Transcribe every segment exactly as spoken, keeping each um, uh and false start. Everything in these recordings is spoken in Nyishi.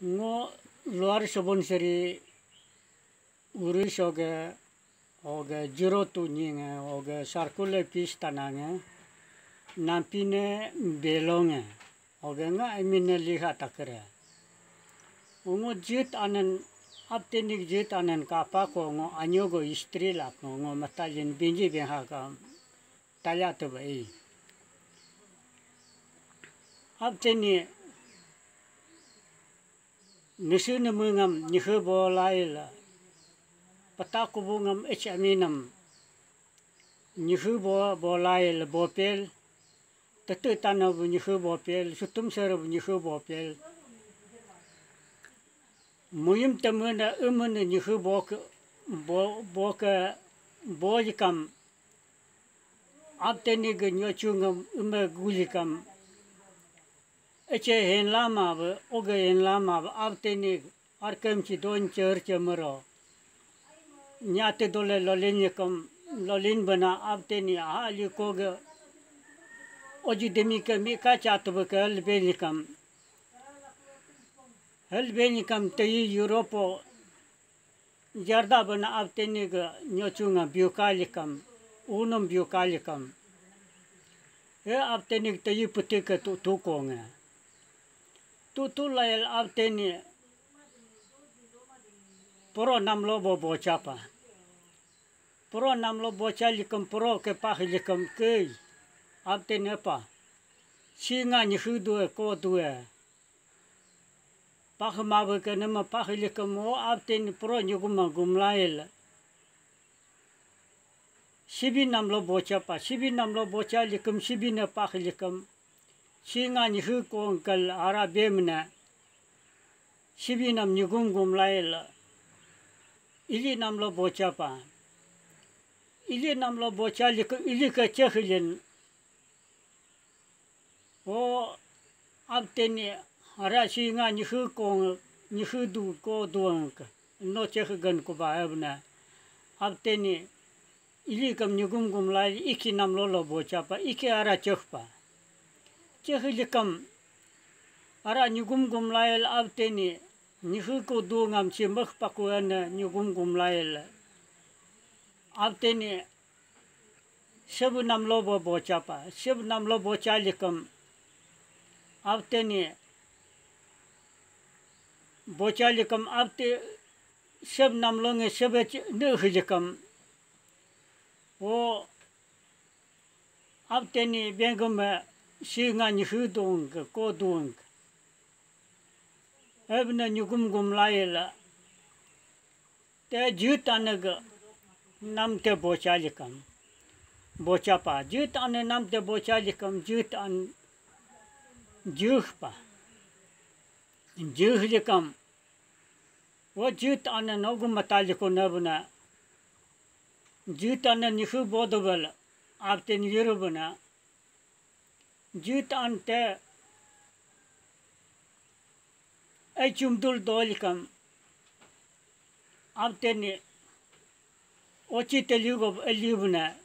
Ngo Lower Subansiri uri soge, oge zero two nyinge, oge circle le pis tanange, nampine belonge, oge nga emine liha takere. Ngo jit anen, Abtani jit anen kapa ko ngo anyogo istri lak ngo, ngo matalin binji benha ka talya tebe i. Abtani nisi neme ngam nyihe bolail, peta kubu ngam H M E nam nyihe bo-, bolail bopel, tete tana bu nyihe bopel, sutum sere bu nyihe bopel. Muyum temene emene nyihe boke, bo-, boke, bolikam, Abtani ge nyochungam eme gulikam. Eche henlama be, oge henlama be, Abtani arkem chi don cher che mero. Nyate dole lolin yekam, lolin bena Abtani aha liko ge. Oji demi ke mi ka chat be ke helbe nikam. Helbe nikam teyi Europe. Jarda bena Abtani ge nyochunga biuka likam, unum biuka likam. He Abtani teyi putike tu, tu konge. Tu, tu layel Abtani poro namlo bo bochapa. Poro namlo bocha likam, poro ke pah likam kei. Abtani pa. Singa nyihe due, ko due. Pah mabe ke nama pah likam o Abtani poro nyuguma gumlail. Sibi namlo bochapa, sibi namlo bocha likam, sibi ne pah likam. Singa nyihe kongkel ara bemne. Sibi nam nyugum gumlail. Ili namlo bochapa. Ili namlo bocha likam, ili ke chehilin. O Abtani ara singa nyihe kong, nyihe du ko duang ke. No cheh gan kuba ebne. Abtani ili kam nyugum gumlail iki namlo lo bochapa, iki ara chehpa. Cheh likam ara nyugum gumlail Abtani nyihe ko du ngam chi meh paku ene nyugum gumlail. Abtani sebu namlo bo bochapa, sebu namlo bocha likam. Abtani bocha likam Abte sebu namlo nge sebe ne hilikam. O Abtani bengum singa nyihe dong ko dong. Ebne nyugum gumlail. Te jit ane ge nam te bocha likam. Bochapa. Jit ane nam te bocha likam, jit an jihpa. Jih likam. O jit ane nogu mata liko nebna. Jit ane nyihe bodobel. Abtani yirubna. Jit ante ai chumdul dolikam. Abtani ochi teliugo eliubna.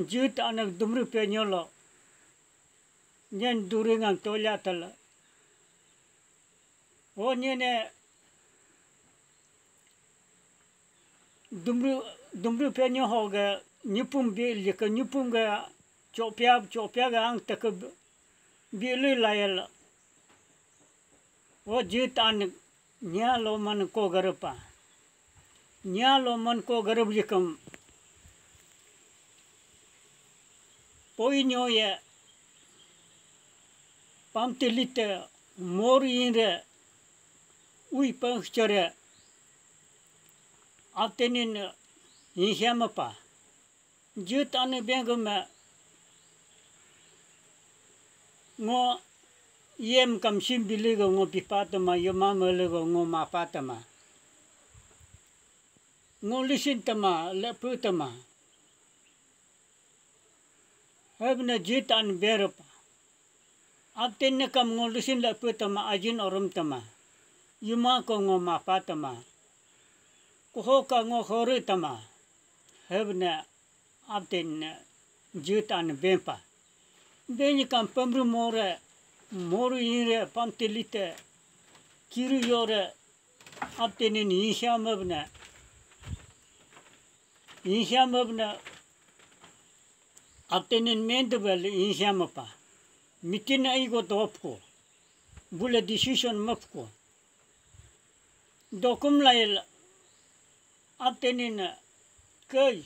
Jit ane dumru penyolo. Nyen duringam tolya tala. O nyene dumru, dumru penyo hoge nyipum bi lika nyipum ga chopya, chopya ga ang taka bi, bi lui layal. O jit an nya lo man ko garapa. Nya lo man ko garap likam. Poi nyo ye pamte lite mor inre ui pangchare Abtanin inhyamapa. Jit ane bengame ngo yem kam sim biligo ngo pipatama, yoma meligo ngo mapatama. Ngo lisin tama, lepu tama. Hebne jit an berapa. Abtanin kam ngo lisin lepu tama, ajin orum tama. Yuma ko ngo mapa tama. Kuho ka ngo hori tama. Hebne Abtanin jit an bempa. Beni kam pemru more, moru inre pamte lite. kiri yore, Abtenin insiamabna, insiamabna, Abtenin mendebel insiamapa. Mitin aigo dopko, bule decision mapko. Dokum lail Abtenin kai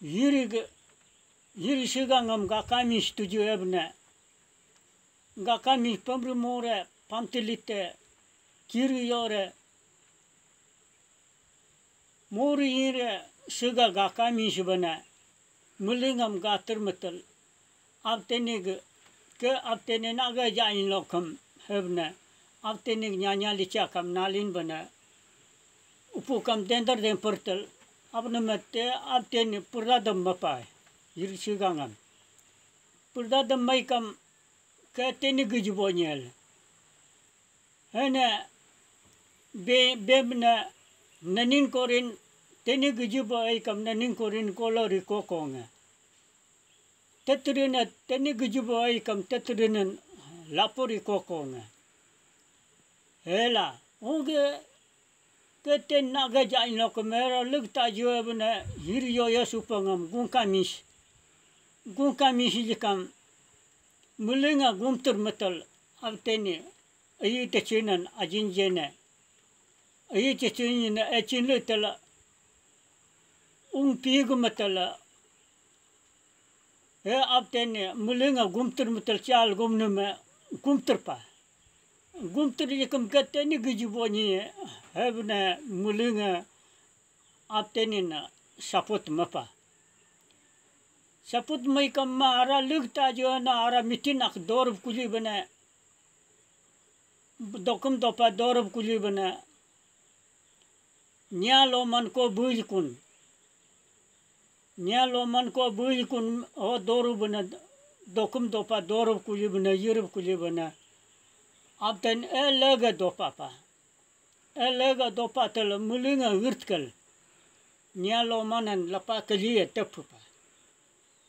yiri ge, yiri siga ngam gakami setuju ebne. Gakami pemri more, pamtilite, kiri yore, muri yire siga gakami sibane. Mulingam gatir metel. Abtenig ke Abtenin aga jain lokam hebne. Abtenig nyanya licha kam nalin bane. Upu kam dendar den pertel. Abne mete Abteni purda dem mapai. Yiri siga ngam. Purda dem mai kam ke Teni gijibo nyel. Hene be, bebne nanin korin Teni gijibo ai kam nanin korin kolo riko konge. Tetrine Teni gijibo ai kam tetrine lapo riko konge. Hela, oge ke Ten naga jain loko mero lig taju ebne hiri yoyo supangam gungkamis. Gungkamis likam mulinga gumtur metel Abteni ayi techinan ajin jene. Ayi techinan echin le tela ung pigu metela he Abteni mulinga gumtur metel chal gumnume gumtur pa. Gumtur yikam ke Teni gijibo nyi hebne mulinga Abtenin saput mapa. Saput mai kam ma ara lig taju na ara mitin ak dorub kuli bane. Dokum dopa dorub kuli bane. Nya loman ko buj kun. Nya loman ko buj kun o doru bane. Dokum dopa dorub kuli bane, yirub kuli bane. Abten e lege dopa pa. E lege dopa tele mulinga wirtkel. Nya lomanan lapa keliye tep pa.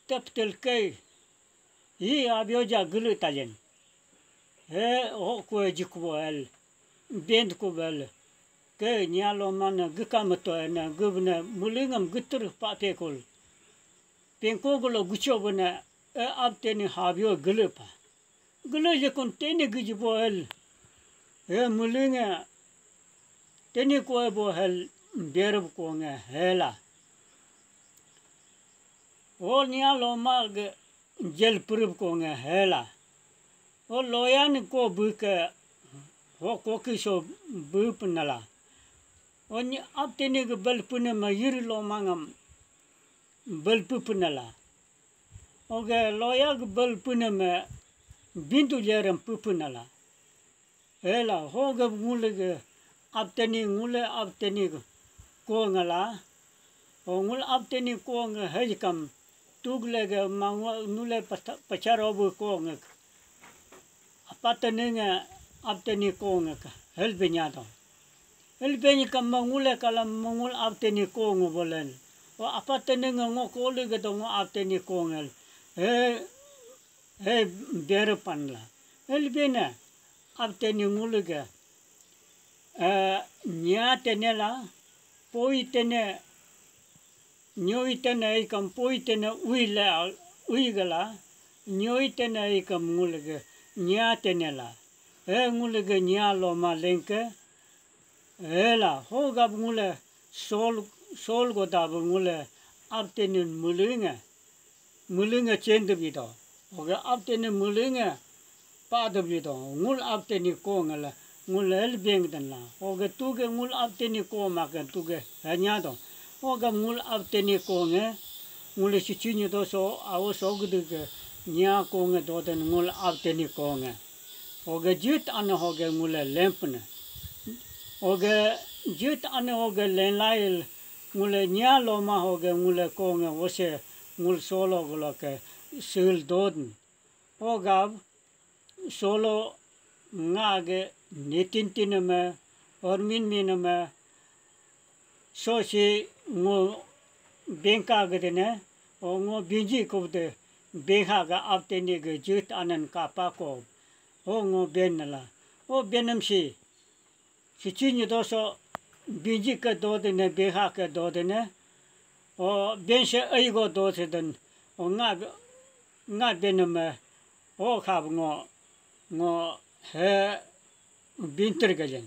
Tep tel kei. Hi abioja gulu talen. He ho kue jikbo el. Bend ko bel. Ke nya lomana gika meto ena gubne mulingam gutur pa pekol. Pengko gulo gucho bene e Abteni habio gulu pa. Gulu jekun Teni gijibo el. He mulinga Teni koe bo hel berub konge hela. O nya loma ge jel purub konge hela. O loyan ko buke ho koki so bu penala. O ni Abteni ge bel pune ma yiri lomangam bel pu penala. Oge loya ge bel pune me bintu jerem pu penala. Hela, hoga ngule ge Abteni ngule Abteni ko ngala. O ngul Abteni ko nge hejkam tugle ge mangwa nule pachar obu ko nge. Apateni nge Abteni ko nge helbenya do. Helbenya kam mangule kalam mangul Abteni ko nge bolen. O apateni nge ngo koli ge do ngo Abteni ko ngel. He He bere panla. Elbene Abteni ngulge, eh, nya tenela, poi tene, nyoi tene ikam poi tene uile, uigala, nyoi tene ikam ngulge, nya tenela. He ngulge nya loma lengke, hela, hogab ngule, sol, sol godab ngule, Abteni mulunge. Mulunge chendu bido. Oge Abteni mulunge padu bido. Ngul Abteni ko ngela ngul el beng den la. Oge tuge ngul Abteni ko make tuge hanya do. Oge ngul Abteni ko nge ngul sichi nyi do so awo so gudu ge nya ko nge do den ngul Abteni ko nge. Oge jit ane hoge ngule lempne. Oge jit ane hoge lenlail ngule nya loma hoge ngule ko nge wose ngul solo golo ke sil dodn. Ogab solo nga ge nitin tiname, ormin miname, so si ngo bengka gedene, o ngo binji kubde bengha ga Abteni ge jit anan kapa ko. O ngo ben nala. O benam si. Sichi nyi doso binji ke do de ne, beha ke do de ne. O ben se ai go do se den. O nga, nga benam, eh, o khab ngo, ngo he binter ke jen.